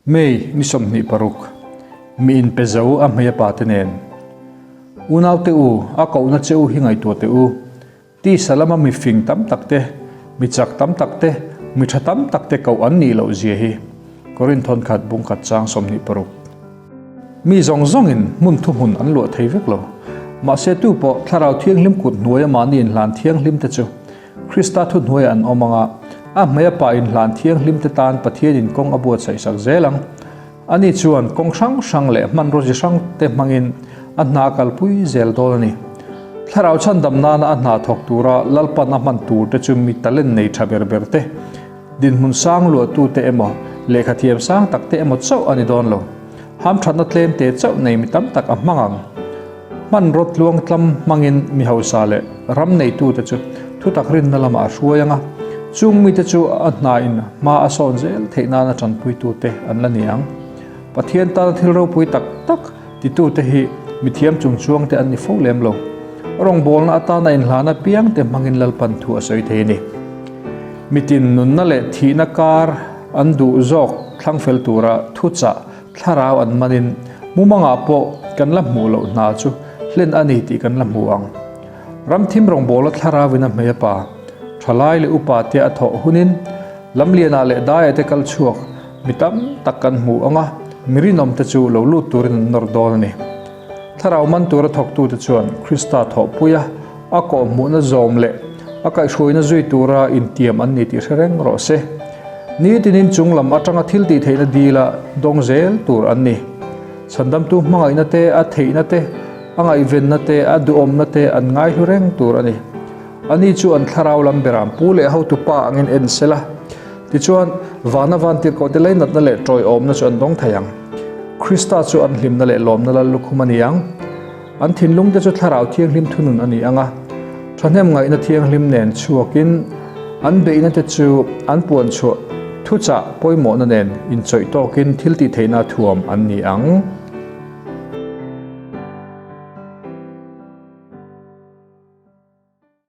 May ni 26, Mi inpe zo a hmei a pate nen. Unaute u, a kohna che u hi ngaihtuah teh u. Tisa lama mi fing tam tak te, mi chak tam tak te, mi tha tam tak te koh an nih loh zia hi. Korinth thawnkhat bungkhat chang 26. Mi zawng zawngin hmun thuhmun an luah thei vek lo. Mahse tu pawh Thlarau Thianghlim kut hnuaia mahni inhlan thianghlim te chu Krista thuhnuaiah an awm ang a, a hmei a pa inhlan thianghlim te tan Pathianin kawng a buatsaih sak zel ang. Ani chuan kawng hrang hrang leh hmanraw chi hrang te hmangin a hna a kalpui zel dawn a ni. Thlarau chhandam nana a hna thawk tura Lalpan a hman tur te chu mi talent nei tha ber ber te, dinhmun sang luahtu te emaw, lehkha thiam sang tak te emaw chauh a ni dawn lo. Hamthatna tlem te chauh nei mi tam tak a hmang ang. Hmanraw tluangtlam hmangin mi hausa leh ram neitute chu thutak rinna lamah a hruai ang a, chung mite chu a hnain hma a sawn zel theih nana tanpuitute an la ni ang. Pathian tana thil ropui tak tak titute hi mithiam chungchuangte an ni fo lem lo. Rawngbawlna atana inhlana piangte hmangin Lalpan thu a sawi thei a ni. Mitin nunna leh thihna kar an duh zawk thlangfel tura thuchah Thlarau an manin mumangah pawh kan la hmuh loh hna chu hlen a ni tih kan la hmu ang. Ramthim rawngbawla thlarauin a hmei a pa, thalai leh upa te a thawh hunin Lamlianah leh Daia te kal chhuak mi tam tak kan hmu ang a, mi rinawmte chu lo lut turin an nawr dawn a ni. Thlarau man tura thawktute chuan Krista thawhpuia a kawhhmuhna zawm leh a kaihhruaina zui tura intiam an ni tih hre reng rawh se. Nitinin chung lam atanga thil tih theihna dila dawng zel tur an ni. Chhandamtu hmangaihna te, a theihna te, a ngaihvenna te, a duhawmna te an ngaihlu reng tur a ni. Ani chu an thlarau lam beram pu leh hotu pa angin en sela. Tichuan, vana vantirhkohte leinatna leh tawiawmna chu an dawng thei ang. Krista chu an hlimna leh lawmna lal lukhum a ni ang. An thinlungte chu Thlarau Thianghlim thunun a ni ang a, thahnem ngaihna thianghlim nen chhuakin an beihnate chu an puanchhuah thuchah pawimawhna nen inchawih tawkin thiltihtheihna thuam an ni ang.